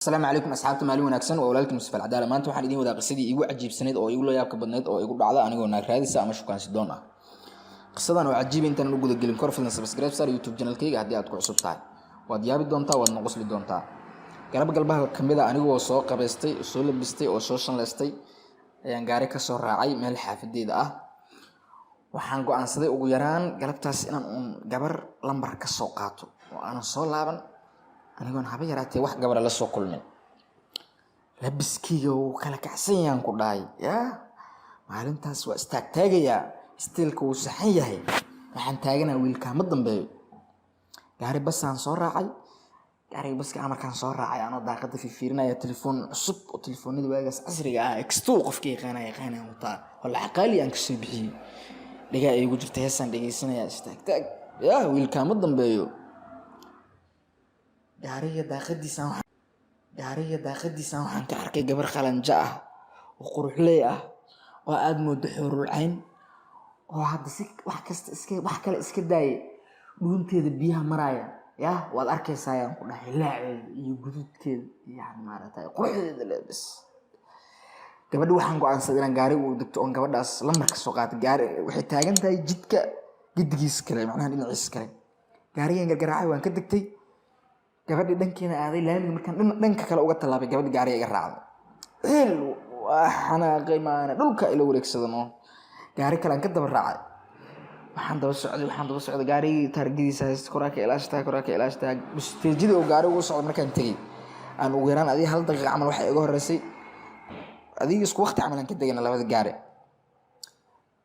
Asalaamu calaykum asxaabta, maalin wanaagsan. Waa walaalkii Mustafa Alcadaala. Maanta waxaan idiin wadaa qisadii iigu cajiibsanayd oo iigu la yaabka badnayd oo igu dhacda anigoo naag raadisa ama shukaansi doon ah. Qisadan oo cajiiba intaanan u gudagelin kor, fadlan subscribe saar YouTube channelkayga haddii aad ku cusub tahay. Waad yaabi doontaa, waadna qosli doontaa. Galab galbaha kamid a, anigoo soo qabaystay, oo soo labistay, oo soo shanlaystay, ayaan gaari kasoo raacay meel xaafadeyda ah. Waxaan go-aansaday ugu yaraan galabtaas inaan uun gabar lambar ka soo qaato oo aanan soo laaban anigoon haba yaraatee wax gabara la soo kulmin. Labiskeyga wuu kala kacsan yahan ku dhahay yaa, maalintaas waa istaagtaagayaa, styleka wuu saxan yahay. Waxaan taaganaa wiilkaa ma dambeeyo. Gaari basaan soo raacay. Gaariga baska markaan soo raacay, anoo daaqada fiirfiirinaya, telefoon cusub oo telefoonada waagaas casriga ah, X2, qofka yaqaana yaqaanaan wataa oo lacag qaali aan kasoo bixiyey, dhagaa iigu jirta, heesaan dhegeysanaya, istaagtaag yaa, wiilkaa ma dambeeyo. Gaariga daaqadiisaan waxaan ka arkay gabar qalanja ah oo quruxley ah oo aada moodo xuurul cayn, oo hadda si wax kasta iska wax kale iska daaya, dhuunteeda biyaha maraaya yah, waad arkaysaa ayaan ku dhahay, laaceeda iyo guduudkeeda, yani maaragtay quruxdeeda leebis gabadhi. Waxaan go-aansaday inaan gaariga u degto oon gabadhaas lambar ka soo qaato. Gaari waxay taagan tahay jidka gedigiis kale, macnaha dhinaciis kale. Gaarigan gargaraacay, waan ka degtay, gabadhii dhankeena aaday. Laamiga markaan dhanka kale uga tallaabay, gabadhi gaariga iga raacday. Ciil waa xanaaqay, maana dhulka ila wareegsadano. Gaari kale aan ka daba raacay. Waxaan daba socday gaarigii taargadiisa haysta, koraa ka ilaashtaa, koraa ka ilaashtaa. Busteejidii oo gaarigu u socda markaan tegey, aan ugu yaraan adiga hal daqiiqa camal waxay iga horreysay, adiga isku waqti camal aan ka degana labada gaari.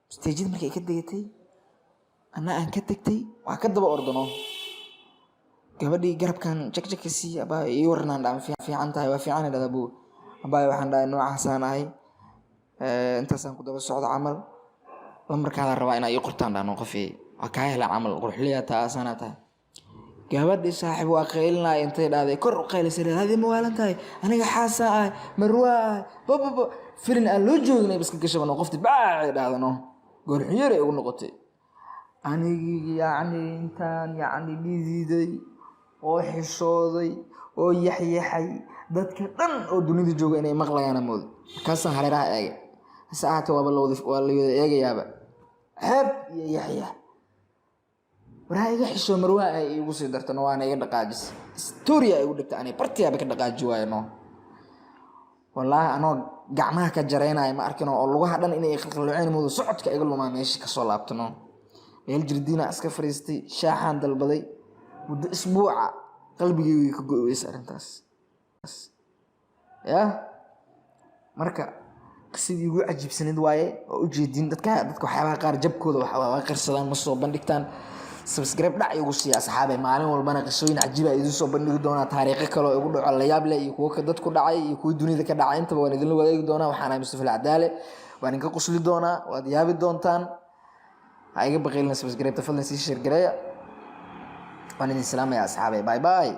Busteejidii markay ka degatay, anna aan ka degtay, waa ka daba ordano. Gabadhii garabkan jagjag ka siiye. "Abaayo, ii waran?" Dhaa. "Fiican tahay?" "Waa fiican," dhahda. "Buu abaayo," waxaan dhahay, "noocaasaan ahay, intaasaan ku daba socdo camal, lambarkaada rabaa inaa ii qortaan." Dhahno, "Qof waa kaa hela camal, quruxliya taasanaa tahay." Gabadhii, saaxiib, waa qaylinaya. Intay dhahday, kor u qaylisay, "Hadi ma waalan tahay? Aniga xaasaa ahay, marwaa ahay." Bababa filin aan loo joogin baska gashabano, qofti baacay dhahdano, goorxunyare ugu noqotay. Anigii yacni intaan yacni dhididay oo xishooday oo yaxyaxay, dadka dhan oo dunida jooga inay maqlayaan moodo. Markaasaan hareeraha eegay. Hase ahaatee waaba lawada, waa la wada eegayaaba. Ceeb iyo yaxyax. "Waraa iga xishoo, marwaa ay," iigu sii dartano, waana iga dhaqaajis. Storia igu dhigta, ani bartiyaaba ka dhaqaaji waayo. No wallaahi, anoo gacmaha ka jaraynaya ma arkin oo lugaha dhan inay qalqallooceen moodo, socodka iga lumaa. Meeshii kasoo laabtano, meel jirdiina iska fariistay, shaaxaan dalbaday. Muddo isbuuca qalbigeyga ka go'i weysa arrintaas. Yah, marka qisadii igu cajiibsanayd waaye oo ujeedin dadka waxyaabaha qaar jabkooda waa qarsadaan, ma soo bandhigtaan. Subscribe dhac igu siiya, asxaabe. Maalin walbana qisooyin cajiiba idiin soo bandhigi doonaa, taariikho kale oo igu dhaco la yaab leh, iyo kuwo dad ku dhacay, iyo kuwo dunida ka dhacay, intaba waan idinla wadaagi doonaa. Waxaan ahay Mustafa Alcadaale. Waan idinka qosli doonaa, waad yaabi doontaan. Ha iga baqaylina subscribe-ta, fadlan sii share gareeya. Waan idin salaamaya, asxaabe. Bye bye.